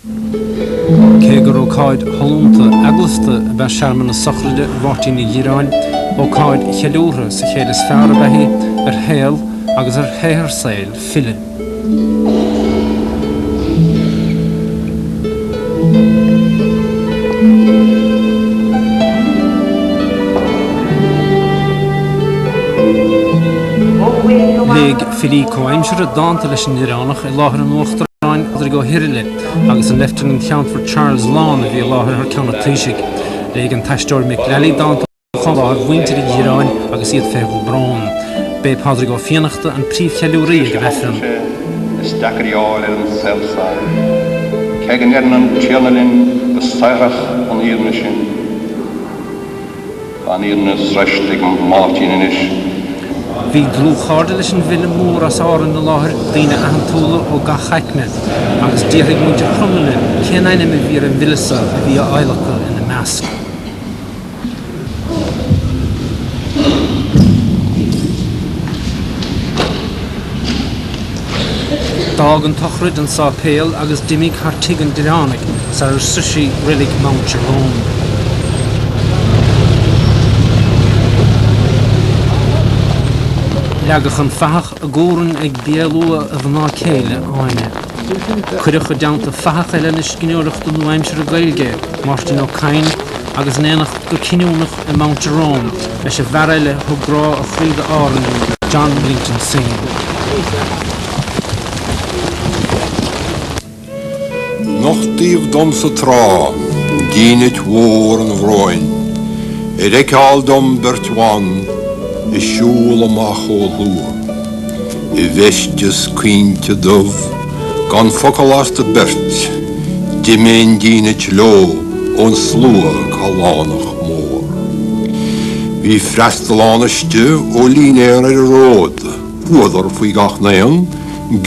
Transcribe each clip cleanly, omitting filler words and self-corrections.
Cé gur ócáid shollúnta eaglasta ab ea searmanas sochraide Mháirtín Uí Dhireáin, ócáid cheiliúrtha sa chéill is fearr ab ea í ar shaol agus ar shaothar saoil file. Léigh filí comhaimseartha dánta leis an Direánach i láthair an Uachtaráin Pádraig Ó hIrghile agus an Leifteanant Cheannfoirt Charles Lawn a bhí i láthair thar ceann an Taoisigh. Léigh an t-aisteoir Mick Lally dánta i láthair mhuintir Uí Dhireáin agus iad fé dhúbhrón. B'é Pádraig Ó Fiannachta an príomhcheiliúraí ag an Aifreann. Is deacair í fháil ar an saol so, cé go ndeireann an Tiarna linn go saothrach an fhírinne sin. Tá an fhírinne sroiste ag Máirtín anois. Bhí dlúthchairde leis an bhfile mór as Árainn i láthair, daoine aitheantúla ó gach aicme, agus d'fhiafraigh muintir Chromghlinne cén ainm a bhí ar an bhfile so a bhí á adhlacadh ina measc. D'fhág an tsochraid an sáipéal agus d'imigh thar tigh an Direánaigh sarar shroich sí reilig Mount Jerome. Leagadh an fathach i gCúrainn ag béal uaighe a mhná céile, Áine. Cuireadh i dteannta fathach eile na scríbhneoireachta nua-aimseartha Gaeilge, Máirtín Ó Cadhain, agus in éineacht go cinniúnach i Mount Jerome leis an bhfear eile a thug grá a chroí d'Árainn, John Millington Synge. Nochtaíodh domsa tráth, dínit mhór an bhróin, ar fheiceáil dom beirt bhan ag siúl amach ó shlua, i bhfeisteas caointe dubh, gan focal astu beirt, d'imigh an dínit leo ón slua callánach mór. Bhí freastal ann istigh ó línéar ar an ród, fuadar faoi gach n-aon,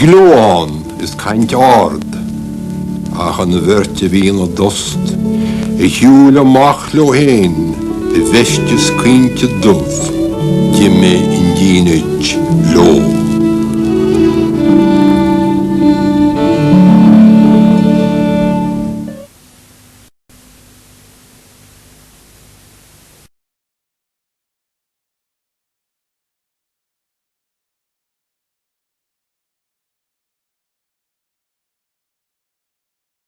gleo ann is caint ard, ach an bheirt a bhí ina dtost, a shiúil amach leo féin i bhfeisteas caointe dubh, d'imigh an dínit leo.